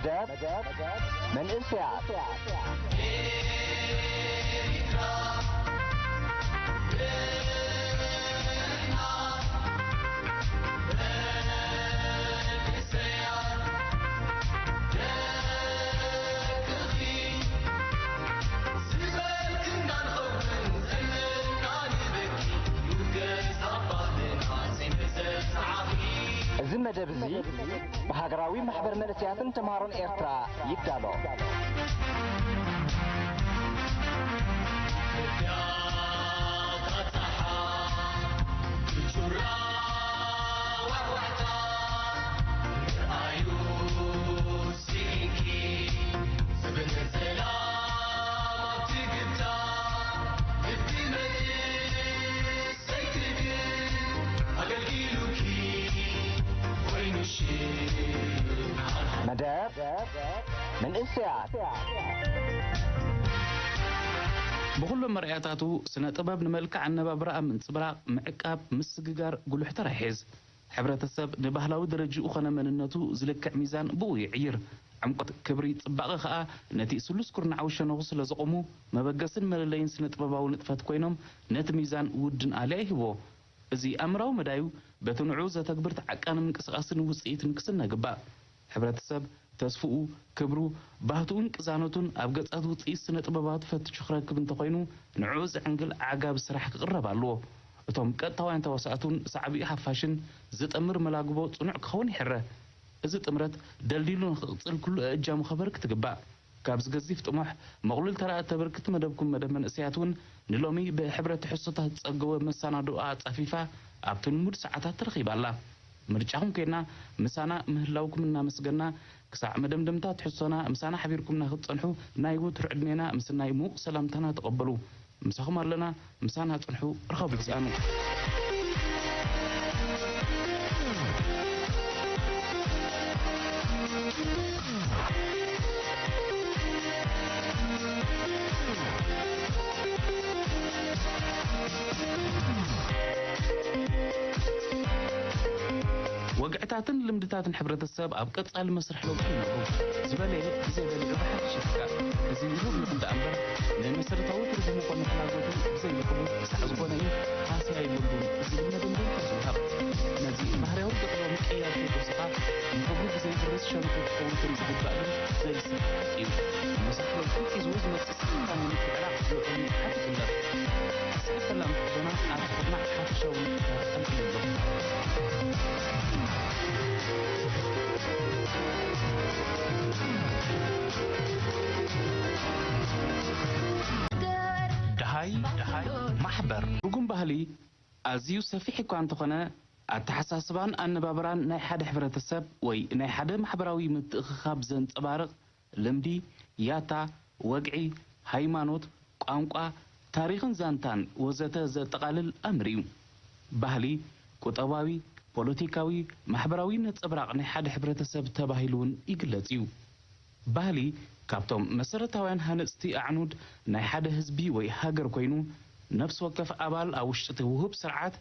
መደብ መንእሰያት። እዚ መደብ እዚ ብሃገራዊ ማሕበር መንእሰያትን ተምሃሮን ኤርትራ ይዳሎ። መደብ መንእሰያት። ብኹሎም መርኣያታቱ፣ ስነ ጥበብ ንመልክዕ ኣነባብራ ኣብ ምንጽብራቕ፣ ምዕቃብ፣ ምስግጋር ጉሉሕ ተራ ይሕዝ። ሕብረተሰብ ንባህላዊ ደረጃኡ ኾነ መንነቱ ዝልክዕ ሚዛን ብኡ ይዕይር። ዕምቆት፣ ክብሪ፣ ጽባቐ ኸኣ ነቲ ስሉስ ኩርናዓዊ ሸነኹ ስለ ዘቑሙ፣ መበገስን መለለይን ስነ ጥበባዊ ንጥፈት ኮይኖም፣ ነቲ ሚዛን ውድን ኣልያ ይህቦ። እዚ ኣምራዊ መዳዩ በቲ ንዕኡ ዘተግብር ተዓቃኒ ምንቅስቓስን ውጽኢትን ክስነ ግባእ። ሕብረተሰብ ተስፍኡ፣ ክብሩ፣ ባህትኡን ቅዛነቱን ኣብ ገጻት ውጽኢት ስነ ጥበባዊ ፈትሹ ክረክብ እንተኾይኑ፣ ንዕኡ ዘዕንግል ዓጋቢ ስራሕ ክቕረብ ኣለዎ። እቶም ቀጥታውያን ተዋሳእቱን ሳዕቤኑ ሓፋሽን ዝጠምር መላግቦ ጽኑዕ ክኸውን ይሕረ። እዚ ጥምረት ደልዲሉ ንኽቕጽል ኩሉ እእጃሙ ከበርክት ይግባእ። ካብዚ ገዚፍ ጥሙሕ መቑሉል ተራ እተበርክት መደብኩም መደብ መንእሰያት እውን ንሎሚ ብሕብረት ትሕዝቶታት ዝጸገወ መሰናድኦ ኣጻፊፋ ኣብቲ ልሙድ ሰዓታት ተረኺባ ኣላ። ምርጫኹም ኮይና ምሳና ምህላውኩም እናመስገና ክሳዕ መደምደምታ ትሕዝቶና ምሳና ሓቢርኩምና ክትጸንሑ ናይ ወትሩ ዕድሜና ምስናይ ምዉቕ ሰላምታና ተቐበሉ። ምሳኹም ኣለና፣ ምሳና ጽንሑ፣ ርኸቡ ይስኣኑ። ወግዕታትን ልምድታትን ሕብረተሰብ ኣብ ቀጻሊ መስርሕ ለውጢ ይነብሩ። ዝበለየ ብዘይበልዑ ብሓድሽ ይትካእ። እዚ ንህብ ይኹን ደኣ እምበር፣ ንመሰረታዊ ትርጉሙ ኮነ ፍላጎቱ ብዘይልኽሉ ክሳዕ ዝኾነ እዩ፣ ሃስያ የብሉን ዝብል መደምደምታ ዝወሃብ። ነዚ ባህርያዊ ገጽ ሎሚ ቅያር ከይተወሰኻ፣ ንኽብሩ ብዘይብርስ ሸንኮ ክኸውን ከም ዝግባእ ግን ዘልስን ሓቂ እዩ። ምሳሕ ለውጢ ሒዝዎ ዝመጽእ ስልጣን ንምትዕራቕ ዝውዕል ንቕሓት ይፍለጥ። ስለ ሰላም ጉዕዞና ኣብ ኩርናዕ ሓፈሻዊ ንጥፈታት ኣንጢዩ ኣሎ። ደሃይ፣ ደሃይ፣ ማሕበር። ትርጉም ባህሊ ኣዝዩ ሰፊሕ እኳ እንተኾነ፣ ኣተሓሳስባን ኣነባብራን ናይ ሓደ ሕብረተሰብ ወይ ናይ ሓደ ማሕበራዊ ምትእኽኻብ ዘንጸባርቕ ልምዲ፣ ያታ፣ ወግዒ፣ ሃይማኖት፣ ቋንቋ፣ ታሪኽን ዛንታን ወዘተ ዘጠቓልል ኣምር እዩ። ባህሊ፣ ቁጠባዊ፣ ፖለቲካዊ፣ ማሕበራዊ ነጸብራቕ ናይ ሓደ ሕብረተሰብ ተባሂሉ እውን ይግለጽ እዩ። ባህሊ ካብቶም መሰረታውያን ሃነጽቲ ኣዕኑድ ናይ ሓደ ህዝቢ ወይ ሃገር ኮይኑ፣ ነፍሲ ወከፍ ኣባል ኣብ ውሽጢ እቲ ውሁብ ስርዓት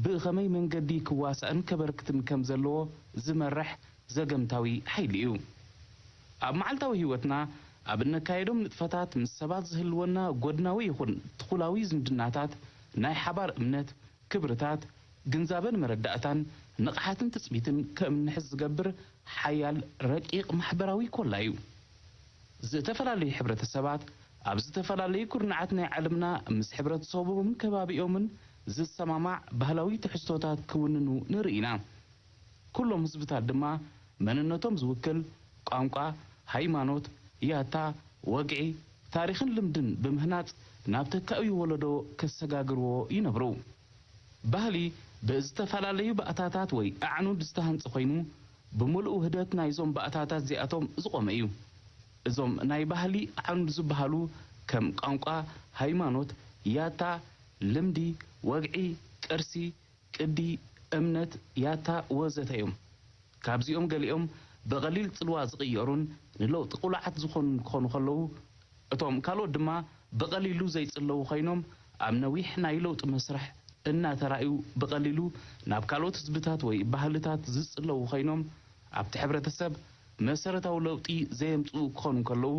ብኸመይ መንገዲ ክዋሳእን ከበርክትን ከም ዘለዎ ዝመርሕ ዘገምታዊ ሓይሊ እዩ። ኣብ መዓልታዊ ህይወትና ኣብ እነካየዶም ንጥፈታት ምስ ሰባት ዝህልወና ጎድናዊ ይኹን ትኹላዊ ዝምድናታት ናይ ሓባር እምነት፣ ክብርታት፣ ግንዛበን መረዳእታን ንቕሓትን ትጽቢትን ከም እንሕዝ ዝገብር ሓያል ረቂቕ ማሕበራዊ ኮላ እዩ። ዝተፈላለዩ ሕብረተሰባት ኣብ ዝተፈላለዩ ኩርናዓት ናይ ዓለምና ምስ ሕብረተሰቦምን ከባቢኦምን ዝሰማማዕ ባህላዊ ትሕዝቶታት ክውንኑ ንርኢ ኢና። ኩሎም ህዝብታት ድማ መንነቶም ዝውክል ቋንቋ፣ ሃይማኖት፣ ያታ፣ ወግዒ፣ ታሪኽን ልምድን ብምህናጽ ናብ ተካእዩ ወለዶ ከሰጋግርዎ ይነብሩ። ባህሊ ብዝተፈላለዩ ባእታታት ወይ ኣዕኑድ ዝተሃንጸ ኮይኑ፣ ብምሉእ ውህደት ናይዞም ባእታታት እዚኣቶም ዝቖመ እዩ። እዞም ናይ ባህሊ ኣዕኑድ ዝበሃሉ ከም ቋንቋ፣ ሃይማኖት፣ ያታ፣ ልምዲ፣ ወግዒ፣ ቅርሲ፣ ቅዲ፣ እምነት፣ ያታ ወዘተ እዮም። ካብዚኦም ገሊኦም ብቐሊል ጽልዋ ዝቕየሩን ንለውጢ ቅሉዓት ዝኾኑን ክኾኑ ከለዉ፣ እቶም ካልኦት ድማ ብቐሊሉ ዘይጽለዉ ኮይኖም፣ ኣብ ነዊሕ ናይ ለውጢ መስርሕ እናተራእዩ ብቐሊሉ ናብ ካልኦት ህዝብታት ወይ ባህልታት ዝጽለዉ ኮይኖም፣ ኣብቲ ሕብረተሰብ መሰረታዊ ለውጢ ዘየምጽኡ ክኾኑ እንከለዉ፣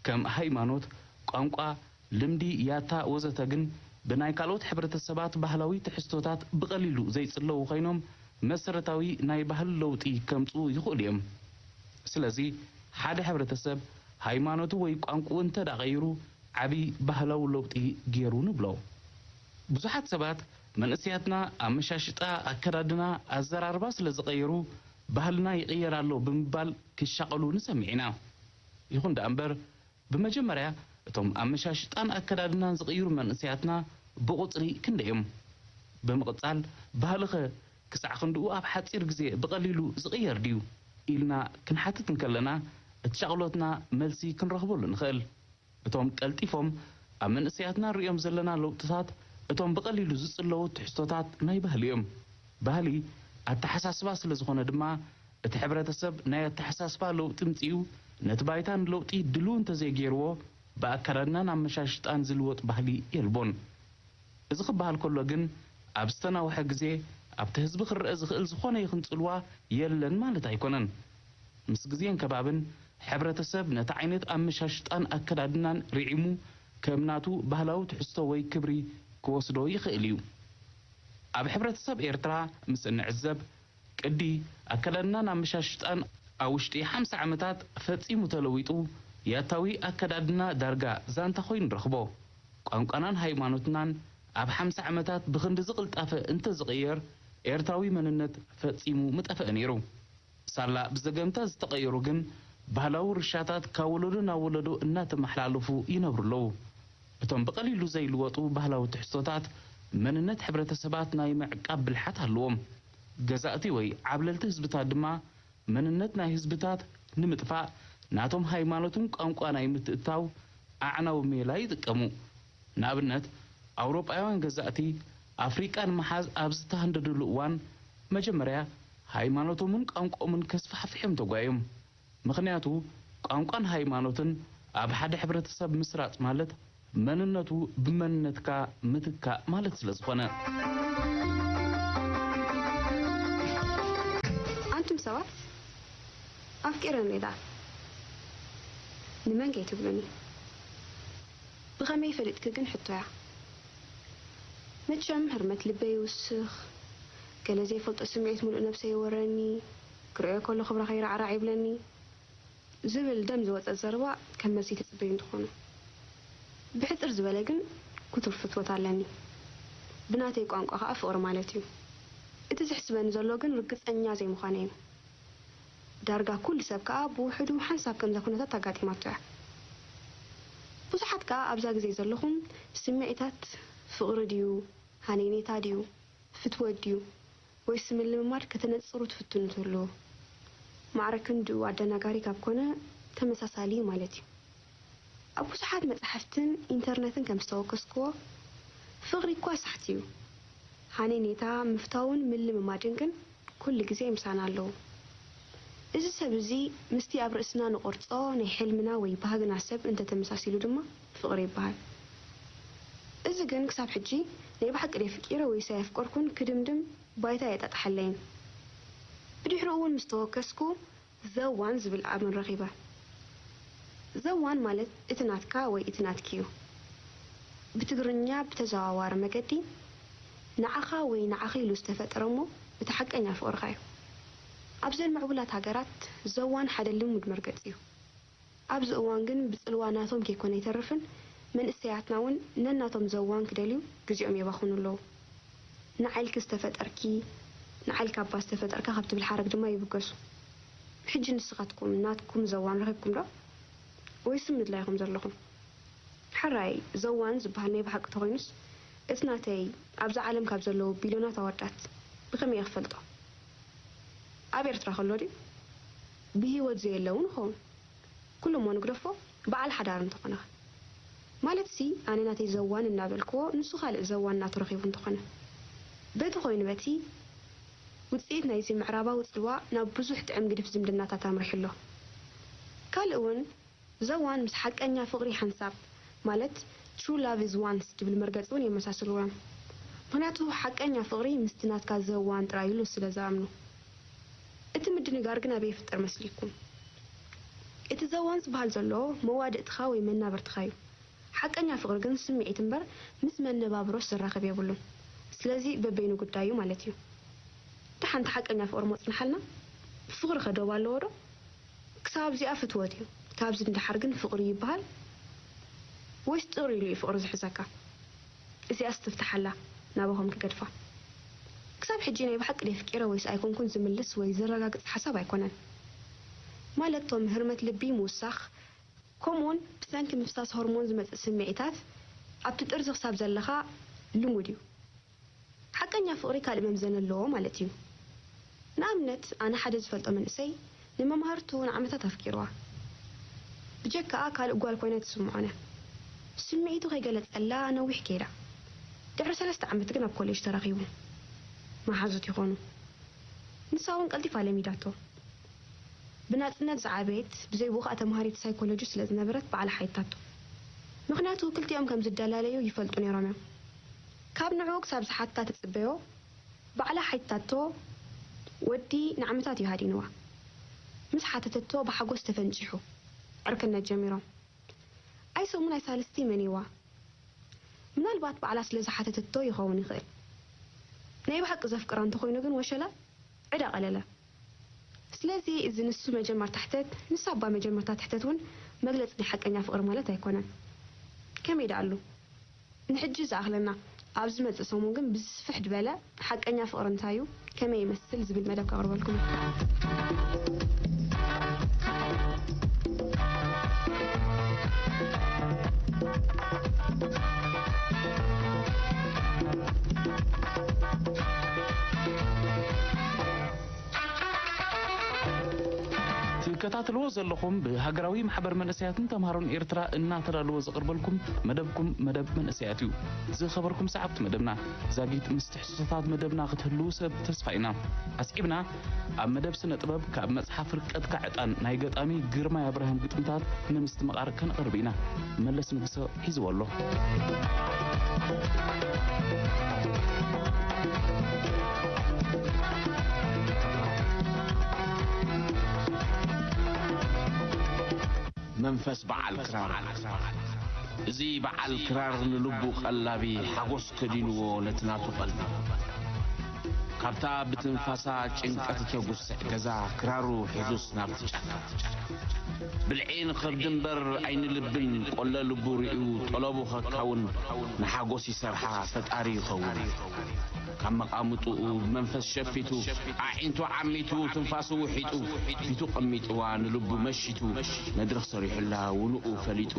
ከም ሃይማኖት፣ ቋንቋ፣ ልምዲ፣ ያታ ወዘተ ግን ብናይ ካልኦት ሕብረተሰባት ባህላዊ ትሕዝቶታት ብቐሊሉ ዘይጽለዉ ኮይኖም፣ መሰረታዊ ናይ ባህሊ ለውጢ ከምጽኡ ይኽእሉ እዮም። ስለዚ፣ ሓደ ሕብረተሰብ ሃይማኖቱ ወይ ቋንቋኡ እንተ ደኣ ቀይሩ፣ ዓቢ ባህላዊ ለውጢ ገይሩ ንብሎ። ብዙሓት ሰባት መንእሰያትና ኣመሻሽጣ፣ ኣከዳድና፣ ኣዘራርባ ስለ ዝቐየሩ፣ ባህልና ይቕየር ኣሎ ብምባል ክሻቐሉ ንሰምዕ ኢና። ይኹን ደኣ እምበር፣ ብመጀመርያ እቶም ኣመሻሽጣን ኣከዳድናን ዝቕይሩ መንእሰያትና ብቑጽሪ ክንደይ እዮም? ብምቕጻል፣ ባህልኸ ክሳዕ ክንድኡ ኣብ ሓጺር ግዜ ብቐሊሉ ዝቕየር ድዩ? ኢልና ክንሓትት እንከለና፣ እቲ ሻቕሎትና መልሲ ክንረኽበሉ ንኽእል። እቶም ቀልጢፎም ኣብ መንእሰያትና ንርእዮም ዘለና ለውጥታት፣ እቶም ብቐሊሉ ዝጽለዉ ትሕዝቶታት ናይ ባህሊ እዮም። ባህሊ ኣተሓሳስባ ስለ ዝኾነ ድማ፣ እቲ ሕብረተሰብ ናይ ኣተሓሳስባ ለውጢ ምጽኡ፣ ነቲ ባይታ ንለውጢ ድሉው እንተዘይገይርዎ፣ ብኣከዳድናን ኣመሻሽጣን ዝልወጥ ባህሊ የልቦን። እዚ ክበሃል ከሎ ግን፣ ኣብ ዝተናውሐ ግዜ ኣብቲ ህዝቢ ክረአ ዝኽእል ዝኾነ ይኹን ጽልዋ የለን ማለት ኣይኮነን። ምስ ግዜን ከባብን፣ ሕብረተሰብ ነቲ ዓይነት ኣመሻሽጣን ኣከዳድናን ርዒሙ፣ ከም ናቱ ባህላዊ ትሕዝቶ ወይ ክብሪ ክወስዶ ይኽእል እዩ። ኣብ ሕብረተሰብ ኤርትራ ምስ እንዕዘብ፣ ቅዲ ኣከዳድናን ኣመሻሽጣን ኣብ ውሽጢ ሓምሳ ዓመታት ፈጺሙ ተለዊጡ፣ ያታዊ ኣከዳድና ዳርጋ ዛንታ ኮይኑ ንረኽቦ። ቋንቋናን ሃይማኖትናን ኣብ ሓምሳ ዓመታት ብኽንድዚ ቅልጣፈ እንተዝቕየር፣ ኤርትራዊ መንነት ፈጺሙ ምጠፍአ ነይሩ። ሳላ ብዘገምታ ዝተቐየሩ ግን፣ ባህላዊ ውርሻታት ካብ ወለዶ ናብ ወለዶ እናተመሓላለፉ ይነብሩ ኣለዉ። እቶም ብቐሊሉ ዘይልወጡ ባህላዊ ትሕዝቶታት፣ መንነት ሕብረተሰባት ናይ ምዕቃብ ብልሓት ኣለዎም። ገዛእቲ ወይ ዓብለልቲ ህዝብታት ድማ፣ መንነት ናይ ህዝብታት ንምጥፋእ፣ ናቶም ሃይማኖትን ቋንቋ ናይ ምትእትታው ኣዕናዊ ሜላ ይጥቀሙ። ንኣብነት፣ ኣውሮጳውያን ገዛእቲ፣ ኣፍሪቃ ንምሓዝ ኣብ ዝተሃንደዱሉ እዋን፣ መጀመርያ ሃይማኖቶምን ቋንቋኦምን ከስፋሕፍሑ እዮም ተጓዮም። ምኽንያቱ፣ ቋንቋን ሃይማኖትን ኣብ ሓደ ሕብረተሰብ ምስራጽ ማለት፣ መንነቱ ብመንነትካ ምትካእ ማለት ስለ ዝኾነ። ኣንቱም ሰባት፣ ኣፍቂረኒ ኢላ ንመን ከይትብሉኒ። ብኸመይ ፈሊጥኪ ግን ሕቶ እያ። መቸም ህርመት ልበይ ይውስኽ፣ ገለ ዘይፈልጦ ስምዒት ምሉእ ነብሰይ ይወረኒ፣ ክርእዮ ከሎ ክብራ ከይራዕራዕ ይብለኒ ዝብል ደም ዝወጸ ዘረባ ከም መልሲ ትጽበዩ እንትኾኑ። ብሕጽር ዝበለ ግን ክቱር ፍትወት ኣለኒ። ብናተይ ቋንቋ ከኣ ፍቕሪ ማለት እዩ። እቲ ዝሕስበኒ ዘሎ ግን ርግጸኛ ዘይምዃነይ እዩ። ዳርጋ ኩሉ ሰብ ከኣ ብውሕዱ ሓንሳብ ከምዛ ኩነታት ኣጋጢማቶ እያ። ብዙሓት ከኣ ኣብዛ ግዜ ዘለኹም ስምዒታት ፍቕሪ ድዩ፣ ሃነይነይታ ድዩ፣ ፍትወት ድዩ ወይስ ምልምማድ ከተነጽሩ ትፍትኑ ትህልዉ። ማዕረ ክንድኡ ኣደናጋሪ ካብ ኮነ ተመሳሳሊ እዩ ማለት እዩ። ኣብ ብዙሓት መጻሕፍትን ኢንተርነትን ከም ዝተወከስክዎ፣ ፍቕሪ እኳ ሳሕቲ እዩ። ሃነይነይታ ምፍታውን ምልምማድን ግን ኩሉ ግዜ ምሳና ኣለዉ። እዚ ሰብ እዚ ምስቲ ኣብ ርእስና ንቖርጾ ናይ ሕልምና ወይ ባህግና ሰብ እንተተመሳሲሉ ድማ ፍቕሪ ይበሃል። እዚ ግን ክሳብ ሕጂ ናይ ብሓቂ ደይ ፍቂረ ወይስ ኣየፍቀርኩን ክድምድም ባይታ ኣየጣጥሓለይን። ብድሕሪኡ እውን ምስ ተወከስኩ ዘዋን ዝብል ኣምን ረኺበ። ዘዋን ማለት እቲ ናትካ ወይ እቲ ናትኪ እዩ። ብትግርኛ ብተዘዋዋሪ መገዲ ንዓኻ ወይ ንዓኺ ኢሉ ዝተፈጠረ እሞ እቲ ሓቀኛ ፍቕርኻ እዩ። ኣብዘን ምዕቡላት ሃገራት ዘዋን ሓደ ልሙድ መርገጺ እዩ። ኣብዚ እዋን ግን ብጽልዋ ናቶም ከይኮነ ኣይተርፍን መንእሰያትና እውን ነናቶም ዘዋን ክደልዩ ግዜኦም የባኽኑ ኣለዉ። ንዓይ ኢልኪ ዝተፈጠርኪ፣ ንዓይ ኢልካ እባ ዝተፈጠርካ ካብ ትብል ሓረግ ድማ ይብገሱ። ሕጂ ንስኻትኩም ናትኩም ዘዋን ረኺብኩም ዶ? ወይስ ምድላይ ኢኹም ዘለኹም? ሕራይ ዘዋን ዝበሃል ናይ ብሓቂ ተኾይኑስ እቲ ናተይ ኣብዛ ዓለም ካብ ዘለዉ ቢልዮናት ኣወዳት ብኸመይ እየ ክፈልጦ? ኣብ ኤርትራ ከሎ ድዩ? ብህይወት ዘየለ እውን ይኸውን። ኩሉ እሞ ንግደፎ በዓል ሓዳር እንተኾነኸ? ማለትሲ ኣነ ናተይ ዘዋን እናበልክዎ ንሱ ካልእ ዘዋን ናቱ ረኺቡ እንተኾነ? በቲ ኮይኑ በቲ ውጽኢት ናይዚ ምዕራባዊ ጽልዋ ናብ ብዙሕ ጥዕም ግድፍ ዝምድናታት ኣምሪሑ ኣሎ። ካልእ እውን ዘዋን ምስ ሓቀኛ ፍቕሪ ሓንሳብ ማለት true love is once ዝብል መርገጺ እውን የመሳስልዎ እዮም። ምኽንያቱ ሓቀኛ ፍቕሪ ምስቲ ናትካ ዘዋን ጥራይ ኢሉ ስለ ዝኣምኑ። እቲ ምድንጋር ግን ኣበይ ይፍጠር መስሊኩም? እቲ ዘዋን ዝበሃል ዘሎ መዋድእትኻ ወይ መናብርትኻ እዩ። ሓቀኛ ፍቕሪ ግን ስምዒት እምበር ምስ መነባብሮስ ዘራኽብ የብሉን። ስለዚ በበይኑ ጉዳይ እዩ ማለት እዩ። ደሓን ሓቀኛ ፍቕሪ ሞ ጽንሓልና? ፍቕሪ ከ ዶብ ኣለዎ ዶ? ክሳብ ኣብዚኣ ፍትወት እዩ፣ ካብዚ ንደሓር ግን ፍቕሪ ይበሃል ወይስ ጥቕሪ ኢሉ እዩ ፍቕሪ ዝሕዘካ? እዚኣስ ትፍታሕ ኣላ ናባኹም ክገድፋ። ክሳብ ሕጂ ናይ ብሓቂ ድየ ኣፍቂረ ወይስ ኣይኮንኩን ዝምልስ ወይ ዘረጋግጽ ሓሳብ ኣይኮነን። ማለት ቶም ህርመት ልቢ ምውሳኽ፣ ከምኡውን ብሰንኪ ምፍሳስ ሆርሞን ዝመጽእ ስምዒታት ኣብቲ ጥርዚ ክሳብ ዘለኻ ልሙድ እዩ። ሓቀኛ ፍቕሪ ካልእ መምዘኒ ኣለዎ ማለት እዩ። ንኣብነት ኣነ ሓደ ዝፈልጦ መንእሰይ ንመማህርቱ ንዓመታት ኣፍቂርዋ። ብጀካኣ ካልእ ጓል ኮይና ኣይትስምዖን እያ። ስምዒቱ ከይገለጸላ ነዊሕ ከይዳ። ድሕሪ ሰለስተ ዓመት ግን ኣብ ኮሌጅ ተራኺቡ። መሓዙት ይኾኑ። ንሳ እውን ቀልጢፋ ለሚዳቶ። ብናጽነት ዝዓበየት ብዘይ ብኡ ከኣ ተምሃሪት ሳይኮሎጂ ስለ ዝነበረት ባዕላ ሓይታቶ። ምኽንያቱ ክልቲኦም ከም ዝደላለዩ ይፈልጡ ነይሮም እዮም። ካብ ንዕኡ ክሳብ ዝሓታ ትጽበዮ ባዕላ ሓይታቶ። ወዲ ንዓመታት እዩ ሃዲንዋ። ምስ ሓተተቶ ብሓጎስ ተፈንጪሑ ዕርክነት ጀሚሮም። ኣይ ሰሙን ኣይ ሳልስቲ መኒዋ። ምናልባት ባዕላ ስለ ዝሓተተቶ ይኸውን ይኽእል። ናይ ብሓቂ ዘፍቅራ እንተኾይኑ ግን ወሸላ ዕዳ ቀለለ። ስለዚ እዚ ንሱ መጀመርታ ሕተት፣ ንሳ እባ መጀመርታ ትሕተት እውን መግለጺ ናይ ሓቀኛ ፍቕሪ ማለት ኣይኮነን። ከመይ ደኣሉ? ንሕጂ ዝኣኽለና፣ ኣብ ዝመጽእ ሰሙን ግን ብዝስፍሕ ዝበለ ሓቀኛ ፍቕሪ እንታይ እዩ፣ ከመይ ይመስል ዝብል መደብ ከቕርበልኩም እዩ። ትከታተልዎ ዘለኹም ብሃገራዊ ማሕበር መንእሰያትን ተምሃሮን ኤርትራ እናተዳለወ ዝቐርበልኩም መደብኩም መደብ መንእሰያት እዩ። ዝኸበርኩም ሰዓብቲ መደብና፣ ዛጊት ምስ ትሕዝቶታት መደብና ክትህልዉ ሰብ ተስፋ ኢና። ኣስዒብና ኣብ መደብ ስነ ጥበብ ካብ መጽሓፍ ርቀትካ ዕጣን ናይ ገጣሚ ግርማይ ኣብርሃም ግጥምታት ንምስትምቓር ከነቕርብ ኢና። መለስ ንግሰ ሒዝዎ ኣሎ። መንፈስ በዓል ክራር። እዚ በዓል ክራር ንልቡ ቀላቢ ሓጎስ ከዲንዎ ነቲ ናቱ ቀልቢ። ካብታ ብትንፋሳ ጭንቀት ተጉስዕ ገዛ ክራሩ ሒዙስ ናብቲ ጫካ። ብልዒ ንኸብዲ እምበር ዓይኒ ልብን ቆለ ልቡ ርእዩ ጠለቡ ኸካውን ንሓጎስ ይሰርሓ ፈጣሪ ይኸውን። ካብ መቓምጥኡ ብመንፈስ ሸፊቱ ኣዒንቱ ዓሚቱ ትንፋሱ ውሒጡ ፊቱ ቀሚጥዋ ንልቡ መሺቱ መድረኽ ሰሪሑላ ውንኡ ፈሊጡ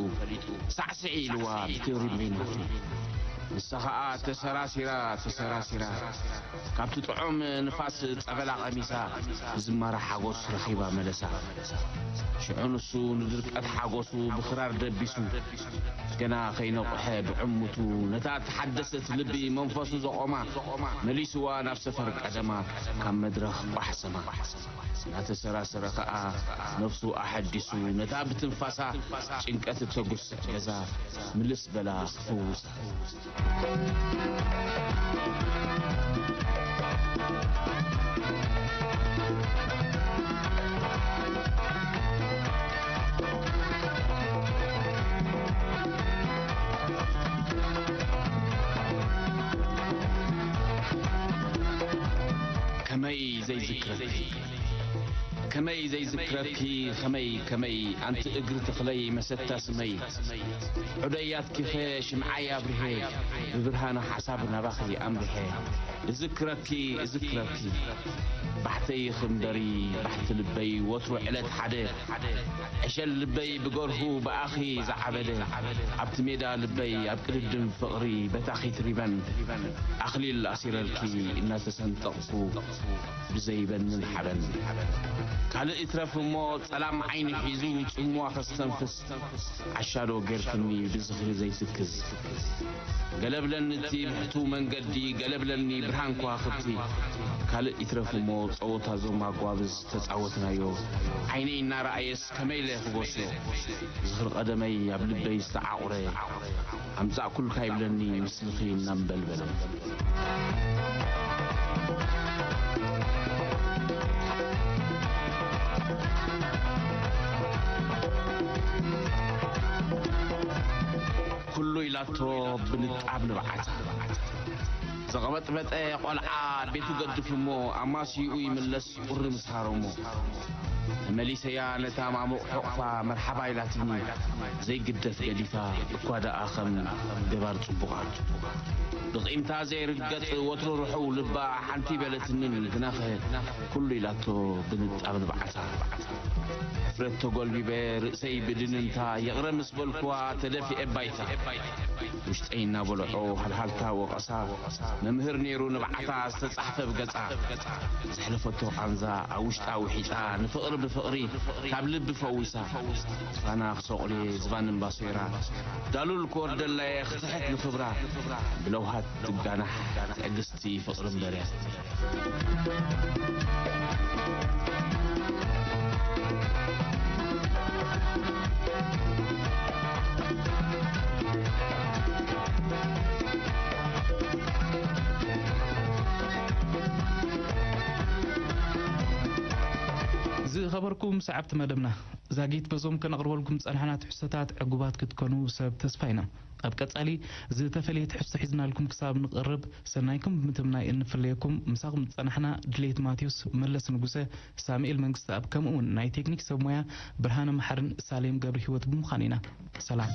ሳዕስዒ ኢልዋ ብክብሪ በይናቱ። ንሳ ኸኣ ተሰራሲራ ተሰራሲራ ካብቲ ጥዑም ንፋስ ጸበላ ቀሚሳ ብዝማረ ሓጎስ ረኺባ መለሳ። ሽዑ ንሱ ንድርቀት ሓጎሱ ብኽራር ደቢሱ ገና ከይነቑሐ ብዕሙቱ ነታ ተሓደሰት ልቢ መንፈሱ ዘቖማ መሊስዋ ናብ ሰፈር ቀደማ ካብ መድረኽ ቋሕሰማ። እናተሰራሰረ ኸኣ ነፍሱ ኣሐዲሱ ነታ ብትንፋሳ ጭንቀት እተጉስዕ ገዛ ምልስ በላ ክፍውሳ። ከመይ ዘይዝክረኪ ከመይ ዘይዝክረኪ ከመይ ከመይ ኣንቲ እግሪ ተኽለይ መሰታ ስመይ ዑደያትኪኸ ሽምዓይ ኣብርሄ ብብርሃነ ሓሳብ ናባኺ ኣምርሐ እዝክረኪ እዝክረኪ ባሕተይ ኽንበሪ ባሕቲ ልበይ ወትሩ ዕለት ሓደ ዕሸል ልበይ ብገርሁ ብኣኺ ዝዓበደ ኣብቲ ሜዳ ልበይ ኣብ ቅድድም ፍቕሪ በታኺት ሪበን ኣኽሊል ኣሲረልኪ እናተሰንጠቕኩ ብዘይበንን ሓበን ካልእ ይትረፍ እሞ ጸላም ዓይኒ ሒዙ ጽምዋ ከስተንፍስ ዓሻዶ ጌርክኒ ብዝኽሪ ዘይትክዝ ገለብለኒ እቲ ብሕቱ መንገዲ ገለብለኒ ብርሃን ከዋኽብቲ ካልእ ይትረፍ እሞ ጸወታ ዞም ኣጓብዝ ተጻወትናዮ ዓይነይ እናረኣየስ ከመይ ኢለ ክጎስዮ ዝኽሪ ቀደመይ ኣብ ልበይ ዝተዓቑረ ኣምጻእኩልካ ይብለኒ ምስልኺ እናንበልበለ ኣቶ ብንጣብ ንብዓት። ዘቐበጥበጠ ቆልዓ ቤቱ ገድፍ እሞ ኣማሲኡ ይምለስ ቁሪ ምስ ሃረሞ። ተመሊሰያ ነታ ማሙቕ ሕቑፋ መርሓባ ኢላትኒ። ዘይግደፍ ገዲፋ እኳ ደኣ ከም ገባር ጽቡቓ። ብቒምታ ዘይርገጽ ወትሩ ርሑው ልባ ሓንቲ በለትንን ግናኸ ኩሉ ኢላቶ ብንጣብ ንብዓታ። ሕፍረት ተጎልቢበ ርእሰይ ብድንንታ ይቕረ ምስ በልኩዋ ተደፊኤ ባይታ። ውሽጠይ እናበልዖ ሃልሃልታ ወቐሳ መምህር ነይሩ ንብዓታ ዝተጻሕፈ ብገጻ። ዘሕለፈቶ ቃንዛ ኣብ ውሽጣ ውሒጣ ንፍቕሪ ብፍቕሪ ካብ ልቢ ፈዊሳ። ዝፋና ክሰቑሌ ዝባን እምባሶይራ ዳሉል ክወርደላየ ክስሕት ንኽብራ ብለውሃት ትጋናሕ ትዕግስቲ ፍቕሪ እምበርያ። ዝኸበርኩም ሰዓብቲ መደብና፣ ዛጊት በዞም ከነቕርበልኩም ዝጸናሕና ትሕዝቶታት ዕጉባት ክትኮኑ ሰብ ተስፋ ኢና። ኣብ ቀጻሊ ዝተፈለየ ትሕዝቶ ሒዝናልኩም ክሳብ ንቐርብ፣ ሰናይኩም ብምትምናይ እንፍለየኩም። ምሳኹም ዝጸናሕና ድሌት ማቴዎስ፣ መለስ ንጉሰ፣ ሳሙኤል መንግስተኣብ፣ ከምኡ እውን ናይ ቴክኒክ ሰብ ሞያ ብርሃነ መሓርን ሳሌም ገብረ ህይወት ብምዃን ኢና። ሰላም።